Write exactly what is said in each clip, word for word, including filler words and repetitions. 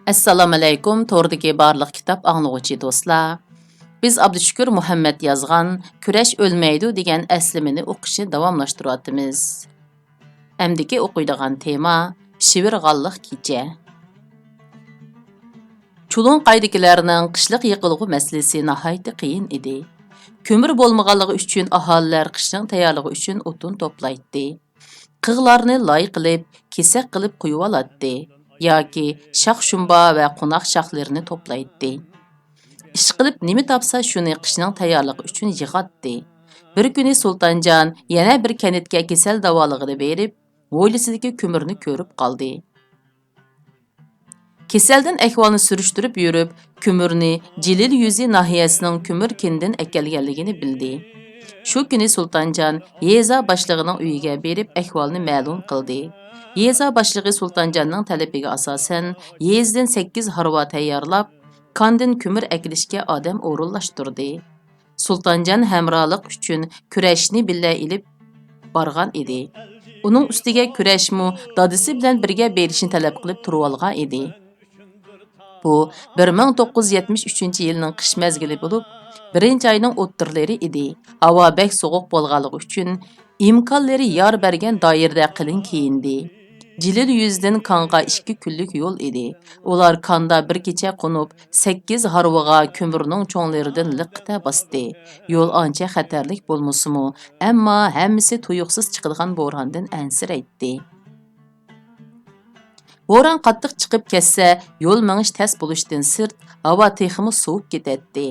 ئەسسالامۇئەلەيكۇم، توردىكى بارلىق كىتاب ئاڭلىغۇچى دوستلار. بىز ئابدۇشۈكۈر مۇھەممەت يازغان كۈرەش ئۆلمەيدۇ دېگەن ئەسلىمىنى ئوقۇشنى داۋاملاشتۇرۇۋاتىمىز. ئەمدىكى ئوقۇيدىغان تېما، شىۋىرغانلىق كېچە. چۇلۇڭقايدىكىلەرنىڭ قىشلىق يېقىلغۇ مەسىلىسى ناھايىتى قىيىن ئىدى. كۆمۈر بولمىغانلىقى ئۈچۈن ئاھالىلەر قىشنىڭ تەييارلىقى ئۈچۈن ئوتۇن توپلايتتى. قىغلارنى لاي قىلىپ، كېسەك قىلىپ قويۇۋالاتتى ياكى شاخ-شۇمبا ۋە قوناق شاخلىرىنى توپلايتتى. ئىشقىلىپ، نېمە تاپسا، شۇنى قىشنىڭ تەييارلىقى ئۈچۈن يىغاتتى. بىر كۈنى سۇلتانجان يەنە بىر كەنتكە كېسەل داۋالىغىلى بېرىپ، ھويلىسىدىكى كۆمۈرنى كۆرۈپ قالدى. كېسەلدىن ئەھۋالنى سۈرۈشتۈرۈپ يۈرۈپ، كۆمۈرنى جىلىل يۈزى ناھىيەسىنىڭ كۆمۈر كېنىدىن ئەكەلگەنلىكىنى بىلدى. شۇ كۈنى سۇلتانجان يېزا باشلىقىنىڭ ئۆيىگە بېرىپ، ئەھۋالنى مەلۇم قىلدى. يېزا باشلىقى سۇلتانجاننىڭ تەلىپىگە ئاساسەن، يېزىدىن سەككىز ھارۋا تەييارلاپ، كاندىن كۆمۈر ئەكېلىشكە ئادەم ئورۇنلاشتۇردى. سۇلتانجان ھەمراھلىق ئۈچۈن كۈرەشنى بىللە ئېلىپ بارغان ئىدى. ئۇنىڭ ئۈستىگە كۈرەشمۇ دادىسى بىلەن بىرگە بېرىشنى تەلەپ قىلىپ تۇرۇۋالغان ئىدى. بۇ بىر مىڭ توققۇز يۈز يەتمىش ئۈچىنچى يىلنىڭ قىش مەزگىلى بولۇپ، بىرىنچى ئاينىڭ ئوتتۇرىلىرى ئىدى. ھاۋا بەك سوغۇق بولغانلىقى ئۈچۈن، ئىمكانلىرى يار بەرگەن دائىرىدە قېلىن كىيىندى. جىلىل يۈزىدىن كاڭغا ئىككى كۈنلۈك يول ئىدى. ئۇلار كاندا بىر كېچە قونۇپ، سەككىز ھارۋىغا كۆمۈرنىڭ چوڭلىرىدىن لىققىدە باستى. يول ئانچە خەتەرلىك بولمىسىمۇ، ئەمما ھەممىسى تۇيۇقسىز چىقىدىغان بورىدىن ئەنسىرەيتتى. بوران قاتتىق چىقىپ كەتسە، يول مېڭىش تەس بولۇشتىن سىرت، ھاۋا تېخىمۇ سوۋۇپ كېتەتتى.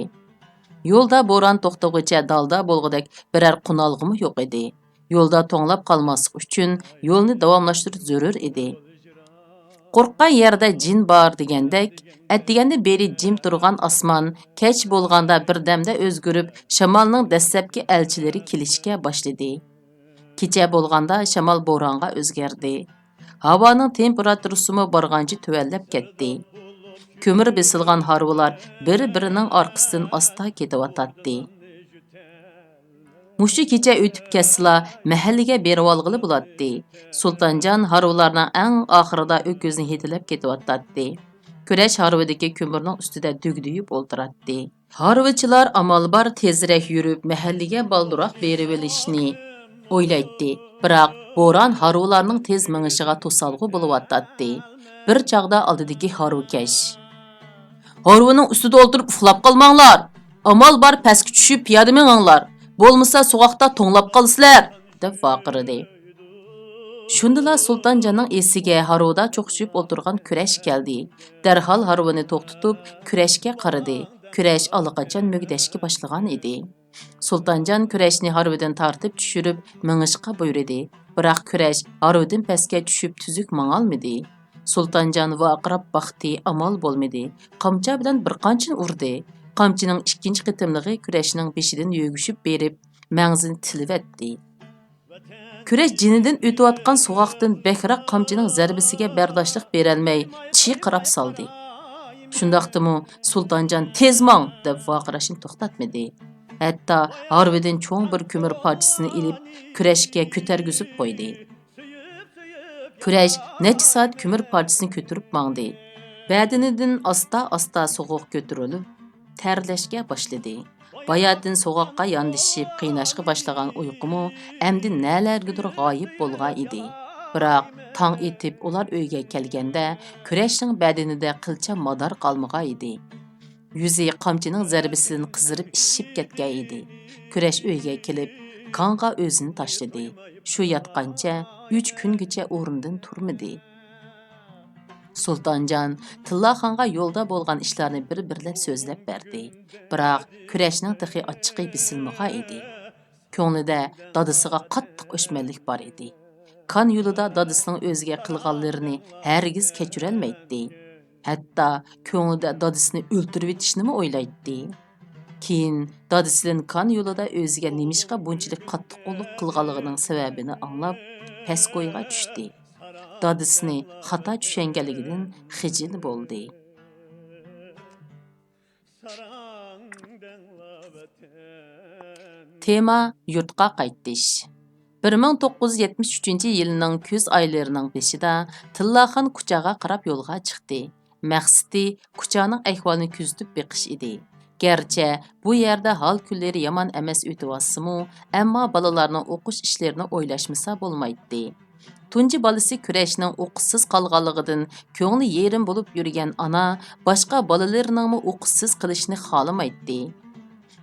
يولدا بوران توختىغۇچە دالدا بولغۇدەك بىرەر قونالغۇمۇ يوق ئىدى. يولدا توڭلاپ قالماسلىق ئۈچۈن يولنى داۋاملاشتۇرۇش زۆرۈر ئىدى. «قورققان يەردە جىن بار» دېگەندەك، ئەتىگەندىن بېرى جىم تۇرغان ئاسمان كەچ بولغاندا بىردەمدە ئۆزگىرىپ، شامالنىڭ دەسلەپكى ئەلچىلىرى كېلىشكە باشلىدى. كېچە بولغاندا شامال بورانغا ئۆزگەردى. ھاۋانىڭ تېمپېراتۇرىسىمۇ بارغانچە تۆۋەنلەپ كەتتى. كۆمۈر بېسىلغان ھارۋىلار بىر-بىرىنىڭ ئارقىسىدىن ئاستا كېتىۋاتاتتى. مۇشۇ كېچە ئۆتۈپ كەتسىلا، مەھەللىگە بېرىۋالغىلى بولاتتى. سۇلتانجان ھارۋىلارنىڭ ئەڭ ئاخىرىدا ئۆكۈزنى ھېيتلەپ كېتىۋاتاتتى. كۈرەش ھارۋىدىكى كۆمۈرنىڭ ئۈستىدە دۈگدۈيۈپ ئولتۇراتتى. ھارۋىچىلار ئامال بار تېزرەك يۈرۈپ، مەھەللىگە بالدۇرراق بېرىۋېلىشنى ئويلايتتى. بىراق، بوران ھارۋىلارنىڭ تېز مېڭىشىغا توسالغۇ بولۇۋاتاتتى. بىر چاغدا ئالدىدىكى ھارۋىكەش: «ھارۋىنىڭ ئۈستىدە ئولتۇرۇپ ئۇخلاپ قالماڭلار! ئامال بار پەسكە چۈشۈپ پىيادە مېڭىڭلار! بولمىسا سوغۇقتا توڭلاپ قالىسىلەر!» دەپ ۋارقىرىدى. شۇندىلا سۇلتانجاننىڭ ئېسىگە ھارۋىدا چوقچىيىپ ئولتۇرغان كۈرەش كەلدى. دەرھال ھارۋىنى توختىتىپ، كۈرەشكە قارىدى. كۈرەش ئاللىقاچان مۈگدەشكە باشلىغان ئىدى. سۇلتانجان كۈرەشنى ھارۋىدىن تارتىپ چۈشۈرۈپ، مېڭىشقا بۇيرۇدى. بىراق كۈرەش ھارۋىدىن پەسكە چۈشۈپ تۈزۈك ماڭالمىدى. سۇلتانجان ۋارقىراپ باقتى، ئامال بولمىدى. قامچا بىلەن بىر قانچىنى ئۇردى. قامچىنىڭ ئىككىنچى قېتىملىقى كۈرەشنىڭ بېشىدىن يۆگىشىپ بېرىپ، مەڭزىنى تىلىۋەتتى. كۈرەش جېنىدىن ئۆتۈۋاتقان سوغۇقتىن بەكرەك قامچىنىڭ زەربىسىگە بەرداشلىق بېرەلمەي، چىرقىراپ سالدى. شۇنداقتىمۇ سۇلتانجان «تېز ماڭ!» دەپ ۋارقىراشنى توختاتمىدى. ھەتتا ھارۋىدىن چوڭ بىر كۆمۈر پارچىسىنى ئېلىپ، كۈرەشكە كۆتەرگۈزۈپ قويدى. كۈرەش نەچچە سائەت كۆمۈر پارچىسىنى كۆتۈرۈپ ماڭدى. بەدىنىدىن ئاستا-ئاستا سوغۇق كۆتۈرۈلۈپ، تەرلەشكە باشلىدى. باياتىن سوغۇققا ياندىشىپ قىيناشقا باشلىغان ئۇيقۇمۇ ئەمدى نەلەرگىدۇر غايىب بولغان ئىدى. بىراق، تاڭ ئېتىپ ئۇلار ئۆيگە كەلگەندە، كۈرەشنىڭ بەدىنىدە قىلچە مادار قالمىغان ئىدى. يۈزى قامچىنىڭ زەربىسىدىن قىزىرىپ ئىششىپ كەتكەن ئىدى. كۈرەش ئۆيگە كېلىپ، كاڭغا ئۆزىنى تاشلىدى. شۇ ياتقانچە ئۈچ كۈنگىچە ئورنىدىن تۇرمىدى. سۇلتانجان تىللاخانغا يولدا بولغان ئىشلارنى بىر-بىرلەپ سۆزلەپ بەردى. بىراق، كۈرەشنىڭ تېخى ئاچچىقى بېسىلمىغان ئىدى. كۆڭلىدە دادىسىغا قاتتىق ئۆچمەنلىك بار ئىدى. كان يولىدا دادىسىنىڭ ئۆزىگە قىلغانلىرىنى ھەرگىز كەچۈرەلمەيتتى. ھەتتا كۆڭلىدە دادىسىنى ئۆلتۈرۈۋېتىشنىمۇ ئويلايتتى. كېيىن دادىسىدىن كان يولىدا ئۆزىگە نېمىشقا بۇنچىلىك قاتتىق قوللۇق قىلغانلىقىنىڭ سەۋەبىنى ئاڭلاپ، پەسكويغا چۈشتى. دادىسىنى خاتا چۈشەنگەنلىكىدىن خىجىل بولدى. تېما، يۇرتقا قايتىش. بىر مىڭ توققۇز يۈز يەتمىش ئۈچىنچى يىلنىڭ كۈز ئايلىرىنىڭ بېشىدا تىللاخان كۇچاغا قاراپ يولغا چىقتى. مەقسىتى كۇچانىڭ ئەھۋالىنى كۆزىتىپ بېقىش ئىدى. گەرچە بۇ يەردە ھال-كۈنلىرى يامان ئەمەس ئۆتۈۋاتسىمۇ، ئەمما بالىلارنىڭ ئوقۇش ئىشلىرىنى ئويلاشمىسا بولمايتتى. تۇنجى بالىسى كۈرەشنىڭ ئوقۇشسىز قالغانلىقىدىن كۆڭلى يېرىم بولۇپ يۈرگەن ئانا باشقا بالىلىرىنىڭمۇ ئوقۇشسىز قېلىشىنى خالىمايتتى.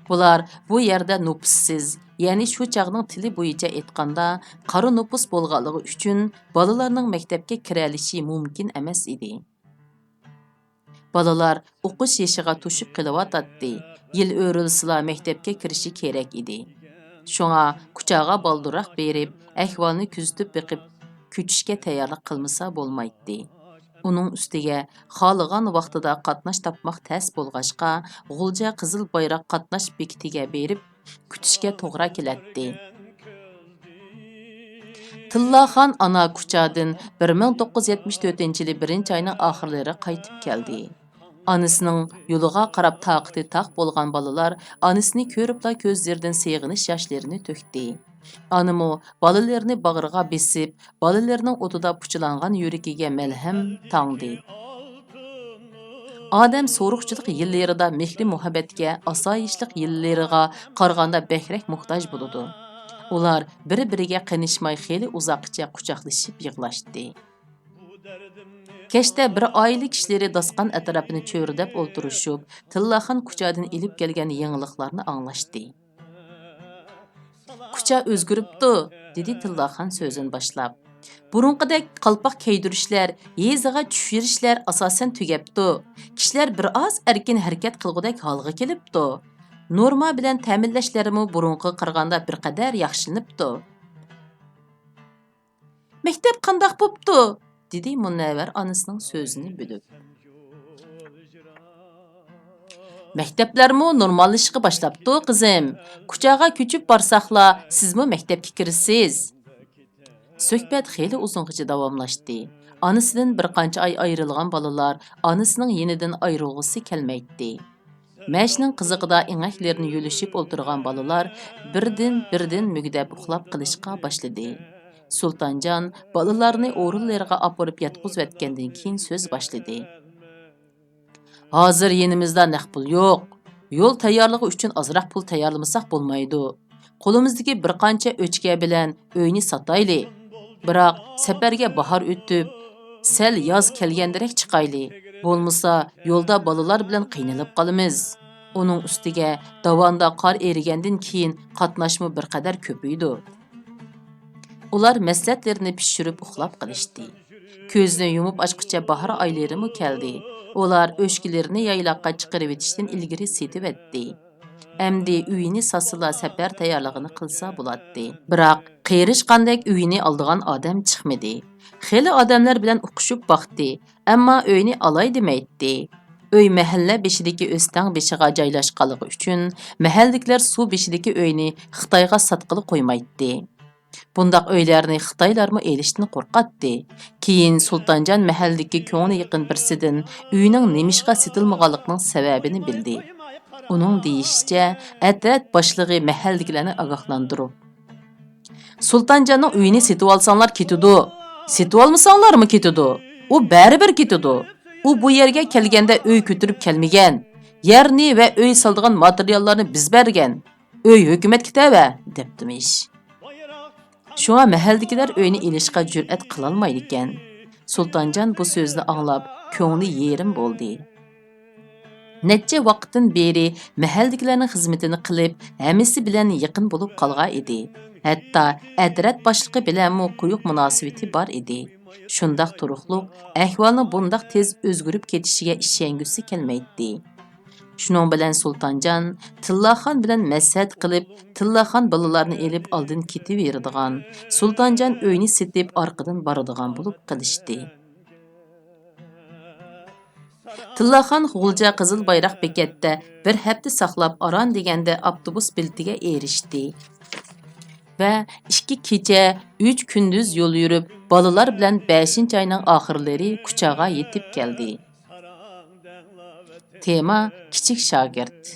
بۇلار بۇ يەردە نوپۇسسىز، يەنى شۇ چاغنىڭ تىلى بويىچە ئېيتقاندا، قارا نوپۇس بولغانلىقى ئۈچۈن بالىلارنىڭ مەكتەپكە كىرەلىشى مۇمكىن ئەمەس ئىدى. بالىلار ئوقۇش يېشىغا توشۇپ قېلىۋاتاتتى. يىل ئۆرۈلسىلا مەكتەپكە كىرىشى كېرەك ئىدى. شۇڭا كۇچاغا بالدۇرراق بېرىپ، ئەھۋالنى كۆزىتىپ بېقىپ، كۈتۈشكە تەييارلىق قىلمىسا بولمايتتى. ئۇنىڭ ئۈستىگە خالىغان ۋاقتىدا قاتناش تاپماق تەس بولغاچقا، غۇلجا قىزىل بايراق قاتناش بېكىتىگە بېرىپ، كۈتۈشكە توغرا كېلەتتى. تىللاخان ئانا كۇچادىن بىر مىڭ توققۇز يۈز يەتمىش تۆتىنچى يىلى بىرىنچى ئاينىڭ ئاخىرلىرى قايتىپ كەلدى. ئانىسىنىڭ يولىغا قاراپ تاقىتى تاق بولغان بالىلار ئانىسىنى كۆرۈپلا كۆزلىرىدىن سېغىنىش ياشلىرىنى تۆكتى. ئانىمۇ بالىلىرىنى باغرىغا بېسىپ، بالىلىرىنىڭ ئوتىدا پۇچىلانغان يۈرىكىگە مەلھەم تاڭدى. ئادەم سورۇقچىلىق يىللىرىدا مېھرى-مۇھەببەتكە، ئاسايىشلىق يىللىرىغا قارىغاندا بەكرەك موھتاج بولىدۇ. ئۇلار بىر-بىرىگە قېنىشماي خېلى ئۇزاققىچە قۇچاقلىشىپ يىغلاشتى. كەچتە بىر ئائىلە كىشىلىرى داستىخان ئەتراپىنى چۆرىدەپ ئولتۇرۇشۇپ، تىللاخان كۇچادىن ئېلىپ كەلگەن يېڭىلىقلارنى ئاڭلاشتى. كۇچا ئۆزگىرىپتۇ، دېدى تىللاخان سۆزىنى باشلاپ. بۇرۇنقىدەك قالپاق كىيدۈرۈشلەر، يېزىغا چۈشۈرۈشلەر ئاساسەن تۈگەپتۇ. كىشىلەر بىر ئاز ئەركىن ھەرىكەت قىلغۇدەك ھالغا كېلىپتۇ. نورما بىلەن تەمىنلەشلەرمۇ بۇرۇنقىغا قارىغاندا بىر قەدەر ياخشىلىنىپتۇ. مەكتەپ قانداق بوپتۇ؟ دېدى مۇنەۋۋەر ئانىسىنىڭ سۆزىنى بۆلۈپ. مەكتەپلەرمۇ نورماللىشىشقا باشلاپتۇ، قىزىم. كۇچاغا كۆچۈپ بارساقلا، سىزمۇ مەكتەپكە كىرىسىز. سۆھبەت خېلى ئۇزۇنغىچە داۋاملاشتى. ئانىسىدىن بىر قانچە ئاي ئايرىلغان بالىلار ئانىسىنىڭ يېنىدىن ئايرىلغۇسى كەلمەيتتى. مەشنىڭ قىزىقىدا ئېڭەكلىرىنى يۆلىشىپ ئولتۇرغان بالىلار بىردىن-بىردىن مۈگدەپ ئۇخلاپ قېلىشقا باشلىدى. سۇلتانجان بالىلارنى ئورۇنلىرىغا ئاپىرىپ ياتقۇزۇۋەتكەندىن كېيىن سۆز باشلىدى. ھازىر يېنىمىزدا نەق پۇل يوق. يول تەييارلىقى ئۈچۈن ئازراق پۇل تەييارلىمىساق بولمايدۇ. قولىمىزدىكى بىر قانچە ئۆچكە بىلەن ئۆينى ساتايلى. بىراق سەپەرگە باھار ئۆتۈپ، سەل ياز كەلگەندىرەك چىقايلى. بولمىسا يولدا بالىلار بىلەن قىينىلىپ قالىمىز. ئۇنىڭ ئۈستىگە داۋاندا قار ئېرىگەندىن كېيىن قاتناشمۇ بىر قەدەر كۆپىيىدۇ. ئۇلار مەسلىھەتلىرىنى پىشۇرۇپ ئۇخلاپ قېلىشتى. كۆزنى يۇمۇپ ئاچقۇچە باھار ئايلىرىمۇ كەلدى. ئۇلار ئۆچكىلىرىنى يايلاققا چىقىرىۋېتىشتىن ئىلگىرى سېتىۋەتتى. ئەمدى ئۆيىنى ساتسىلا سەپەر تەييارلىقىنى قىلسا بولاتتى. بىراق قېرىشقاندەك ئۆيىنى ئالىدىغان ئادەم چىقمىدى. خېلى ئادەملەر بىلەن ئۇقۇشۇپ باقتى، ئەمما ئۆينى ئالاي دېمەيتتى. ئۆي مەھەللە بېشىدىكى ئۆستەڭ بېشىغا جايلاشقانلىقى ئۈچۈن، مەھەللىدىكىلەر سۇ بېشىدىكى ئۆينى خىتايغا ساتقىلى قويمايتتى. بۇنداق ئۆيلەرنى خىتايلارمۇ ئېلىشتىن قورقاتتى. كېيىن سۇلتانجان مەھەللىدىكى كۆڭلى يېقىن بىرسىدىن ئۆينىڭ نېمىشقا سېتىلمىغانلىقىنىڭ سەۋەبىنى بىلدى. ئۇنىڭ دېيىشىچە، ئەترەت باشلىقى مەھەللىدىكىلەرنى ئاگاھلاندۇرۇپ، سۇلتانجاننىڭ ئۆيىنى سېتىۋالساڭلار كېتىدۇ، سېتىۋالمىساڭلارمۇ كېتىدۇ. ئۇ بەرىبىر كېتىدۇ. ئۇ بۇ يەرگە كەلگەندە ئۆي كۆتۈرۈپ كەلمىگەن. يەرنى ۋە ئۆي سالىدىغان ماتېرىياللارنى بىز بەرگەن. ئۆي ھۆكۈمەتكە تەۋە، دەپتىمىش. شۇڭا مەھەللىدىكىلەر ئۆينى ئېلىشقا جۈرئەت قىلالمايدىكەن. سۇلتانجان بۇ سۆزنى ئاڭلاپ، كۆڭلى يېرىم بولدى. نەچچە ۋاقىتتىن بېرى مەھەللىدىكىلەرنىڭ خىزمىتىنى قىلىپ، ھەممىسى بىلەن يېقىن بولۇپ قالغان ئىدى. ھەتتا ئەترەت باشلىقى بىلەنمۇ قويۇق مۇناسىۋىتى بار ئىدى. شۇنداق تۇرۇقلۇق ئەھۋالنىڭ بۇنداق تېز ئۆزگىرىپ كېتىشىگە ئىشەنگۈسى كەلمەيتتى. شۇنىڭ بىلەن سۇلتانجان تىللاخان بىلەن مەسلىھەت قىلىپ، تىللاخان بالىلارنى ئېلىپ ئالدىن كېتىۋېرىدىغان، سۇلتانجان ئۆينى سېتىپ ئارقىدىن بارىدىغان بولۇپ قېلىشتى. تىللاخان غۇلجا قىزىل بايراق بېكەتتە بىر ھەپتە ساقلاپ، ئاران دېگەندە ئاپتوبۇس بېلىتىگە ئېرىشتى ۋە ئىككى كېچە، ئۈچ كۈندۈز يول يۈرۈپ، بالىلار بىلەن بەشىنچى ئاينىڭ ئاخىرلىرى كۇچاغا يېتىپ كەلدى. تېما: كىچىك شاگىرت.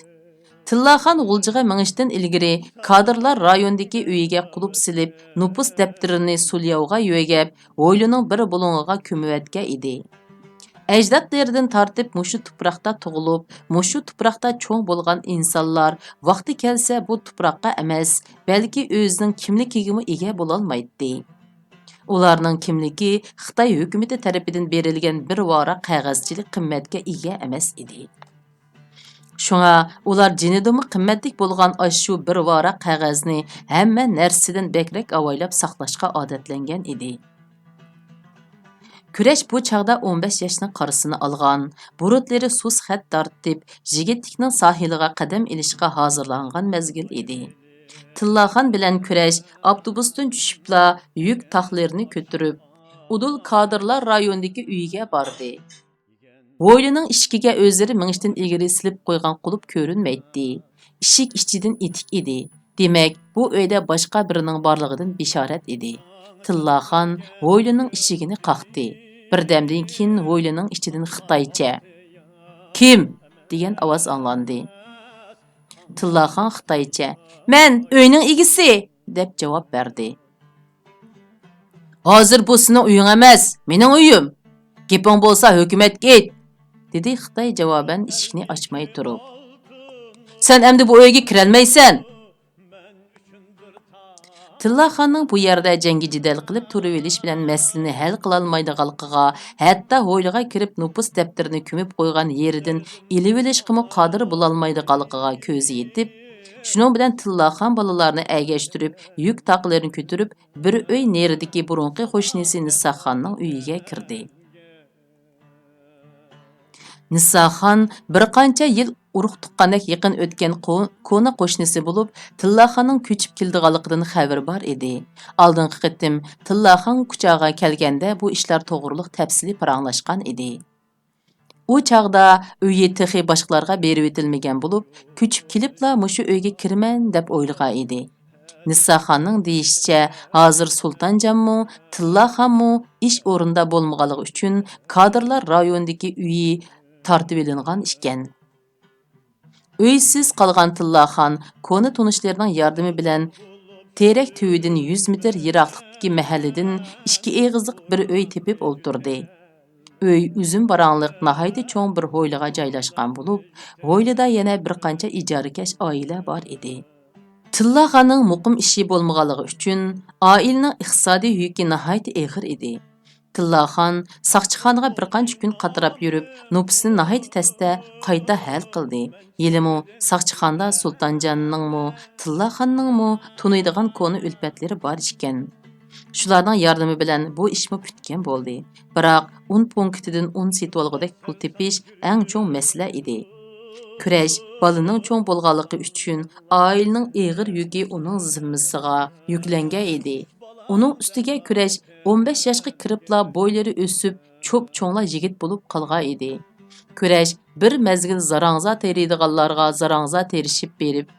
تىللاخان غۇلجىغا مېڭىشتىن ئىلگىرى، كادىرلار رايوندىكى ئۆيىگە قۇلۇپ سېلىپ، نوپۇس دەپتىرىنى سۇلياۋغا يۆگەپ، ھويلىنىڭ بىر بۇلۇڭىغا كۆمۈۋەتكەن ئىدى. ئەجدادلىرىدىن تارتىپ مۇشۇ تۇپراقتا تۇغۇلۇپ، مۇشۇ تۇپراقتا چوڭ بولغان ئىنسانلار ۋاقتى كەلسە بۇ تۇپراققا ئەمەس، بەلكى ئۆزىنىڭ كىملىكىگىمۇ ئىگە بولالمايتتى. ئۇلارنىڭ كىملىكى خىتاي ھۆكۈمىتى تەرىپىدىن بېرىلگەن بىر ۋاراق قەغەزچىلىك قىممەتكە ئىگە ئەمەس ئىدى. شۇڭا ئۇلار جېنىدىنمۇ قىممەتلىك بولغان ئاشۇ بىر ۋاراق قەغەزنى ھەممە نەرسىدىن بەكرەك ئاۋايلاپ ساقلاشقا ئادەتلەنگەن ئىدى. كۈرەش بۇ چاغدا ئون بەش ياشنىڭ قارىسىنى ئالغان، بۇرۇتلىرى سۇس خەت تارتىپ، يىگىتلىكنىڭ ساھىلىغا قەدەم ئېلىشقا ھازىرلانغان مەزگىل ئىدى. تىللاخان بىلەن كۈرەش ئاپتوبۇستىن چۈشۈپلا يۈك تاقلىرىنى كۆتۈرۈپ، ئۇدۇل كادىرلار رايونىدىكى ئۆيىگە باردى. ھويلىنىڭ ئىشىكىگە ئۆزلىرى مېڭىشتىن ئىلگىرى سېلىپ قويغان قۇلۇپ كۆرۈنمەيتتى. ئىشىك ئىچىدىن ئېتىك ئىدى. دېمەك، بۇ ئۆيدە باشقا بىرىنىڭ بارلىقىدىن بېشارەت ئىدى. تىللاخان ھويلىنىڭ ئىشىكىنى قاقتى. بىردەمدىن كېيىن ھويلىنىڭ ئىچىدىن خىتايچە «كىم؟» دېگەن ئاۋاز ئاڭلاندى. تىللاخان خىتايچە «مەن، ئۆينىڭ ئىگىسى!» دەپ جاۋاب بەردى. «ھازىر بۇ سېنىڭ ئۆيۈڭ ئەمەس، مېنىڭ ئۆيۈم. گېپىڭ بولسا ھۆكۈمەتكە ئېيت!» دېدى خىتاي جاۋابەن ئىشىكنى ئاچماي تۇرۇپ. «سەن ئەمدى بۇ ئۆيگە كىرەلمەيسەن!» تىللاخاننىڭ بۇ يەردە جەڭگى جېدەل قىلىپ تۇرۇۋېلىش بىلەن مەسىلىنى ھەل قىلالمايدىغانلىقىغا، ھەتتا ھويلىغا كىرىپ نوپۇس دەپتىرىنى كۆمۈپ قويغان يېرىدىن ئېلىۋېلىشقىمۇ قادىر بولالمايدىغانلىقىغا كۆزى يېتىپ، شۇنىڭ بىلەن تىللاخان بالىلارنى ئەگەشتۈرۈپ، يۈك تاقلىرىنى كۆتۈرۈپ، بىر ئۆي نېرىدىكى بۇرۇنقى قوشنىسى نىساخاننىڭ ئۆيىگە كىردى. نىساخان بىر قانچە يىل ئۇرۇق تۇغقاندەك يېقىن ئۆتكەن قو-، كونا قوشنىسى بولۇپ، تىللاخاننىڭ كۆچۈپ كېلىدىغانلىقىدىن خەۋىرى بار ئىدى. ئالدىنقى قېتىم تىللاخان كۇچاغا كەلگەندە بۇ ئىشلار توغرۇلۇق تەپسىلىي پاراڭلاشقان ئىدى. ئۇ چاغدا ئۆيى تېخى باشقىلارغا بېرىۋېتىلمىگەن بولۇپ، كۆچۈپ كېلىپلا مۇشۇ ئۆيگە كىرىمەن دەپ ئويلىغان ئىدى. نىساخاننىڭ دېيىشىچە، ھازىر سۇلتانجانمۇ، تىللاخانمۇ ئىش ئورنىدا بولمىغانلىقى ئۈچۈن، كادىرلار رايونىدىكى ئۆيى تارتىۋېلىنغان ئىكەن. ئۆيسىز قالغان تىللاخان كونا تونۇشلىرىنىڭ ياردىمى بىلەن تېرەك تۈۋىدىن يۈز مېتىر يىراقلىقتىكى مەھەللىدىن ئىككى ئېغىزلىق بىر ئۆي تېپىپ ئولتۇردى. ئۆي ئۈزۈم باراڭلىق ناھايىتى چوڭ بىر ھويلىغا جايلاشقان بولۇپ، ھويلىدا يەنە بىر قانچە ئىجارىكەش ئائىلە بار ئىدى. تىللاخاننىڭ مۇقىم ئىشى بولمىغانلىقى ئۈچۈن، ئائىلىنىڭ ئىقتىسادىي يۈكى ناھايىتى ئېغىر ئىدى. تىللاخان ساقچىخانىغا بىر قانچە كۈن قاتراپ يۈرۈپ، نوپۇسنى ناھايىتى تەستە قايتا ھەل قىلدى. ھېلىمۇ ساقچىخانىدا سۇلتانجاننىڭمۇ، تىللاخاننىڭمۇ تونۇيدىغان كونا ئۈلپەتلىرى بار ئىكەن. شۇلارنىڭ ياردىمى بىلەن بۇ ئىشمۇ پۈتكەن بولدى. بىراق ئۇن پونكىتىدىن ئۇن سېتىۋالغۇدەك پۇل تېپىش ئەڭ چوڭ مەسىلە ئىدى. كۈرەش بالىنىڭ چوڭ بولغانلىقى ئۈچۈن، ئائىلىنىڭ ئېغىر يۈكى ئۇنىڭ زىممىسىغا يۈكلەنگەن ئىدى. ئۇنىڭ ئۈستىگە كۈرەش ئون بەش ياشقا كىرىپلا بويلىرى ئۆسۈپ، چوپ-چوڭلا يىگىت بولۇپ قالغان ئىدى. كۈرەش بىر مەزگىل زاراڭزا تېرىيدىغانلارغا زاراڭزا تېرىشىپ بېرىپ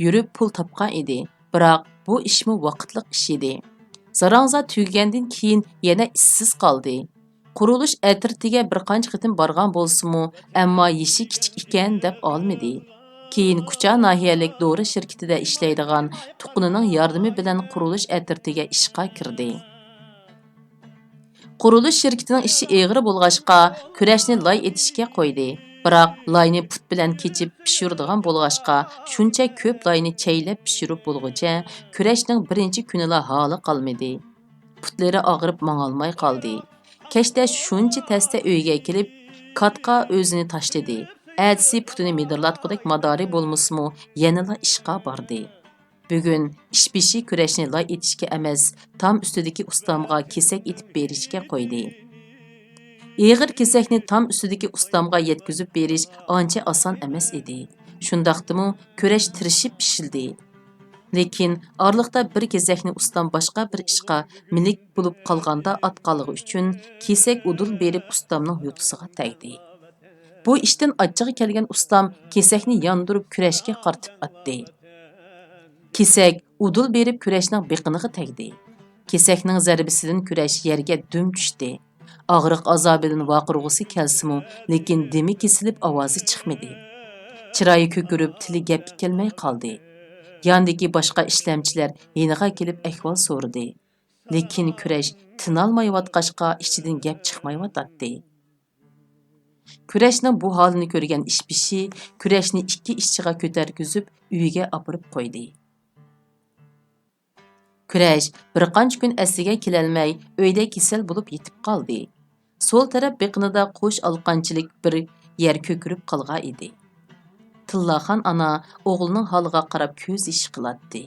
يۈرۈپ پۇل تاپقان ئىدى. بىراق بۇ ئىشمۇ ۋاقىتلىق ئىش ئىدى. زاراڭزا تۈگىگەندىن كېيىن يەنە ئىشسىز قالدى. قۇرۇلۇش ئەترىتىگە بىر قانچە قېتىم بارغان بولسىمۇ، ئەمما يېشى كىچىك ئىكەن دەپ ئالمىدى. كېيىن كۇچا ناھىيەلىك دورا شىركىتىدە ئىشلەيدىغان تۇغقىنىنىڭ ياردىمى بىلەن قۇرۇلۇش ئەترىتىگە ئىشقا كىردى. قۇرۇلۇش شىركىتىنىڭ ئىشى ئېغىر بولغاچقا، كۈرەشنى لاي ئېتىشكە قويدى. بىراق لاينى پۇت بىلەن كېچىپ پىشۇرىدىغان بولغاچقا، شۇنچە كۆپ لاينى چەيلەپ پىشۇرۇپ بولغۇچە، كۈرەشنىڭ بىرىنچى كۈنىلا ھالى قالمىدى. پۇتلىرى ئاغرىپ ماڭالماي قالدى. كەچتە شۇنچە تەستە ئۆيگە كېلىپ، كاتقا ئۆزىنى تاشلىدى. ئەتىسى پۇتىنى مىدىرلاتقۇدەك مادارى بولمىسىمۇ، يەنىلا ئىشقا باردى. بۈگۈن ئىش بېشى كۈرەشنى لاي ئېتىشكە ئەمەس، تام ئۈستىدىكى ئۇستامغا كېسەك ئېتىپ بېرىشكە قويدى. ئېغىر كېسەكنى تام ئۈستىدىكى ئۇستامغا يەتكۈزۈپ بېرىش ئانچە ئاسان ئەمەس ئىدى. شۇنداقتىمۇ كۈرەش تىرىشىپ پىشىلدى. لېكىن ئارىلىقتا بىر كېسەكنى ئۇستام باشقا بىر ئىشقا مىلىك بولۇپ قالغاندا ئاتقانلىقى ئۈچۈن، كېسەك ئۇدۇل بېرىپ ئۇستامنىڭ يوتىسىغا تەگدى. بۇ ئىشتىن ئاچچىقى كەلگەن ئۇستام كېسەكنى ياندۇرۇپ كۈرەشكە قارىتىپ ئاتتى. كېسەك ئۇدۇل بېرىپ كۈرەشنىڭ بېقىنىغا تەگدى. كېسەكنىڭ زەربىسىدىن كۈرەش يەرگە دۈم چۈشتى. ئاغرىق ئازابىدىن ۋارقىرىغۇسى كەلسىمۇ، لېكىن دېمى كېسىلىپ ئاۋازى چىقمىدى. چىرايى كۆكىرىپ، تىلى گەپكە كەلمەي قالدى. ياندىكى باشقا ئىشلەمچىلەر يېنىغا كېلىپ ئەھۋال سورىدى. لېكىن كۈرەش تىنالمايۋاتقاچقا ئىچىدىن گەپ چىقمايۋاتاتتى. كۈرەشنىڭ بۇ ھالىنى كۆرگەن ئىشبېشى كۈرەشنى ئىككى ئىشچىغا كۆتەرگۈزۈپ، ئۆيىگە ئاپىرىپ قويدى. كۈرەش بىر قانچە كۈن ئەسلىگە كېلەلمەي، ئۆيدە كېسەل بولۇپ يېتىپ قالدى. سول تەرەپ بېقىنىدا قوش ئالىقانچىلىك بىر يەر كۆكىرىپ قالغان ئىدى. تىللاخان ئانا ئوغلىنىڭ ھالىغا قاراپ كۆز يېشى قىلاتتى.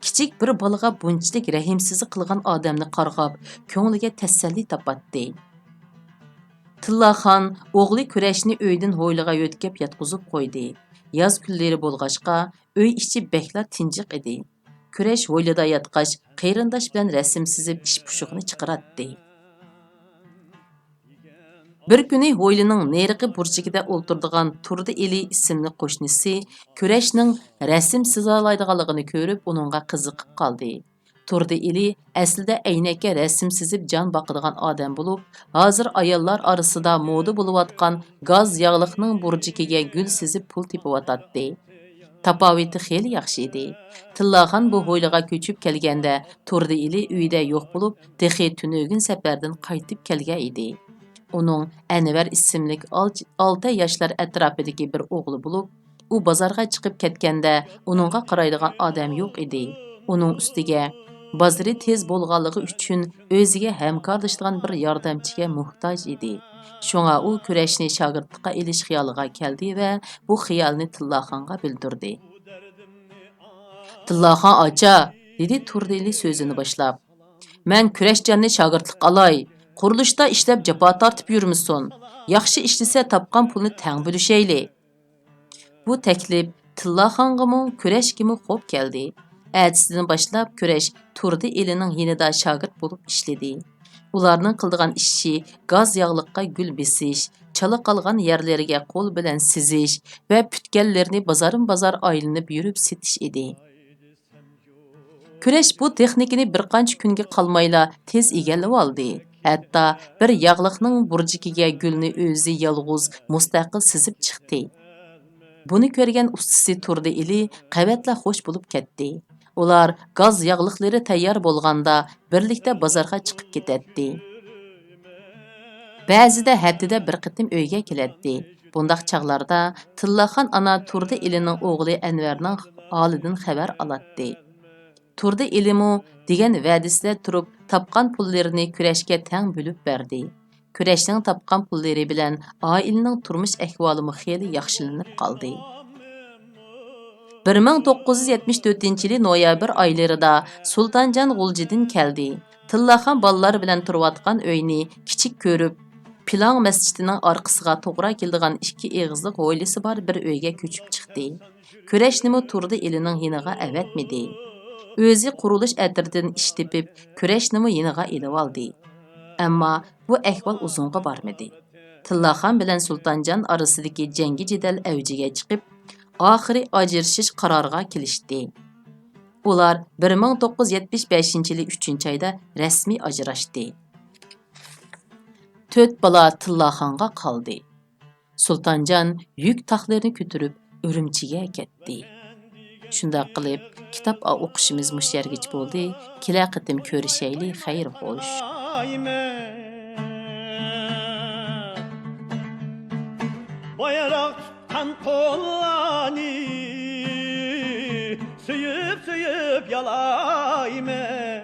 كىچىك بىر بالىغا بۇنچىلىك رەھىمسىزلىك قىلغان ئادەمنى قارغاپ، كۆڭلىگە تەسەللى تاپاتتى. تىللاخان ئوغلى كۈرەشنى ئۆيدىن ھويلىغا يۆتكەپ ياتقۇزۇپ قويدى. ياز كۈنلىرى بولغاچقا، ئۆي ئىچى بەكلا تىنجىق ئىدى. كۈرەش ھويلىدا ياتقاچ، قېرىنداش بىلەن رەسىم سىزىپ، ئىش پۇشۇقىنى چىقىراتتى. بىر كۈنى ھويلىنىڭ نېرىقى بۇرجىكىدە ئولتۇرىدىغان تۇردى ئېلى ئىسىملىك قوشنىسى كۈرەشنىڭ رەسىم سىزالايدىغانلىقىنى كۆرۈپ، ئۇنىڭغا قىزىقىپ قالدى. تۇردى ئېلى ئەسلىدە ئەينەككە رەسىم سىزىپ جان باقىدىغان ئادەم بولۇپ، ھازىر ئاياللار ئارىسىدا مودا بولۇۋاتقان گاز ياغلىقنىڭ بۇرجىكىگە گۈل سىزىپ پۇل تېپىۋاتاتتى. تاپاۋىتى خېلى ياخشى ئىدى. تىللاخان بۇ ھويلىغا كۆچۈپ كەلگەندە، تۇردى ئېلى ئۆيدە يوق بولۇپ، تېخى تۈنۈگۈن سەپەردىن قايتىپ كەلگەن ئىدى. ئۇنىڭ ئەنۋەر ئىسىملىك ئال-، ئالتە ياشلار ئەتراپىدىكى بىر ئوغلى بولۇپ، ئۇ بازارغا چىقىپ كەتكەندە، ئۇنىڭغا قارايدىغان ئادەم يوق ئىدى. ئۇنىڭ ئۈستىگە، بازىرى تېز بولغانلىقى ئۈچۈن، ئۆزىگە ھەمكارلىشىدىغان بىر ياردەمچىگە موھتاج ئىدى. شۇڭا ئۇ كۈرەشنى شاگىرتلىققا ئېلىش خىيالىغا كەلدى ۋە بۇ خىيالىنى تىللاخانغا بىلدۈردى. «تىللاخان ئاچا»، دېدى تۇردى ئېلى سۆزىنى باشلاپ، «مەن كۈرەشجاننى شاگىرتلىققا ئالاي، قۇرۇلۇشتا ئىشلەپ جاپا تارتىپ يۈرمىسۇن. ياخشى ئىشلىسە، تاپقان پۇلنى تەڭ بۆلۈشەيلى.» بۇ تەكلىپ تىللاخانغىمۇ، كۈرەشكىمۇ خوپ كەلدى. ئەتىسىدىن باشلاپ كۈرەش تۇردى ئېلىنىڭ يېنىدا شاگىرت بولۇپ ئىشلىدى. ئۇلارنىڭ قىلىدىغان ئىشى گاز ياغلىققا گۈل بېسىش، چالا قالغان يەرلىرىگە قول بىلەن سىزىش ۋە پۈتكەنلىرىنى بازارمۇ بازار ئايلىنىپ يۈرۈپ سېتىش ئىدى. كۈرەش بۇ تېخنىكىنى بىر قانچە كۈنگە قالمايلا تېز ئىگىلىۋالدى. ھەتتا بىر ياغلىقنىڭ بۇرجىكىگە گۈلنى ئۆزى يالغۇز مۇستەقىل سىزىپ چىقتى. بۇنى كۆرگەن ئۇستىسى تۇردى ئېلى قەۋەتلا خوش بولۇپ كەتتى. ئۇلار گاز ياغلىقلىرى تەييار بولغاندا بىرلىكتە بازارغا چىقىپ كېتەتتى. بەزىدە ھەپتىدە بىر قېتىم ئۆيگە كېلەتتى. بۇنداق چاغلاردا تىللاخان ئانا تۇردى ئېلىنىڭ ئوغلى ئەنۋەرنىڭ ھالىدىن خەۋەر ئالاتتى. تۇردى ئېلىمۇ دېگەن ۋەدىسىدە تۇرۇپ، تاپقان پۇللىرىنى كۈرەشكە تەڭ بۆلۈپ بەردى. كۈرەشنىڭ تاپقان پۇللىرى بىلەن ئائىلىنىڭ تۇرمۇش ئەھۋالىمۇ خېلى ياخشىلىنىپ قالدى. بىر مىڭ توققۇز يۈز يەتمىش تۆتىنچى يىلى نويابىر ئايلىرىدا سۇلتانجان غۇلجىدىن كەلدى. تىللاخان بالىلار بىلەن تۇرۇۋاتقان ئۆينى كىچىك كۆرۈپ، پىلاڭ مەسچىتىنىڭ ئارقىسىغا توغرا كېلىدىغان ئىككى ئېغىزلىق ھويلىسى بار بىر ئۆيگە كۆچۈپ چىقتى. كۈرەشنىمۇ تۇردى ئېلىنىڭ يېنىغا ئەۋەتمىدى. ئۆزى قۇرۇلۇش ئەترىتىدىن ئىش تېپىپ، كۈرەشنىمۇ يېنىغا ئېلىۋالدى. ئەمما بۇ ئەھۋال ئۇزۇنغا بارمىدى. تىللاخان بىلەن سۇلتانجان ئارىسىدىكى جەڭگى جېدەل ئەۋجىگە چىقىپ، ئاخىرى ئاجرىشىش قارارىغا كېلىشتى. ئۇلار بىر مىڭ توققۇز يۈز يەتمىش بەشىنچى يىلى ئۈچىنچى ئايدا رەسمىي ئاجراشتى. تۆت بالا تىللاخانغا قالدى. سۇلتانجان يۈك تاقلىرىنى كۆتۈرۈپ ئۈرۈمچىگە كەتتى. شۇنداق قىلىپ، كىتاب ئوقۇشىمىز مۇشۇ يەرگىچە بولدى. كېلەر قېتىم كۆرۈشەيلى، خەير خوش. بايراق تۇتقان قوللارنى سۆيۈپ، سۆيۈپ يالايمەن.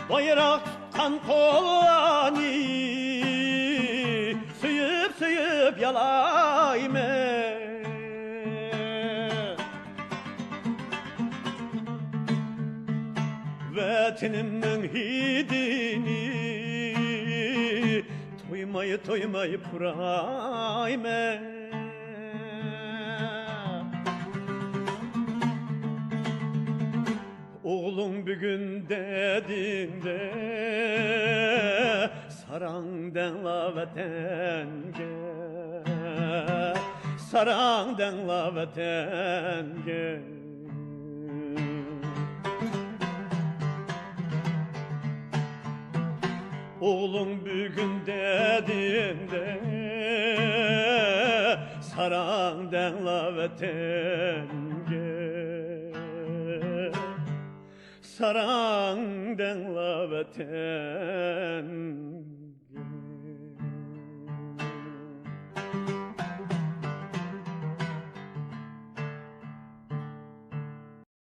بايراق تۇتقان قوللارنى سۆيۈپ، سۆيۈپ يالايمەن. ۋەتىنىمنىڭ ھىدىنى تويماي، تويماي پۇرايمەن. ئوغلۇڭ بۈگۈن دەدىڭدە، ساراڭ دەڭلا ۋەتەنگە، ساراڭ دەڭلا ۋەتەنگە. ئوغلۇڭ بۈگۈن دەدىڭدە، ساراڭ دەڭلا ۋەتەنگە. ساراڭ دەڭلا ۋەتەن.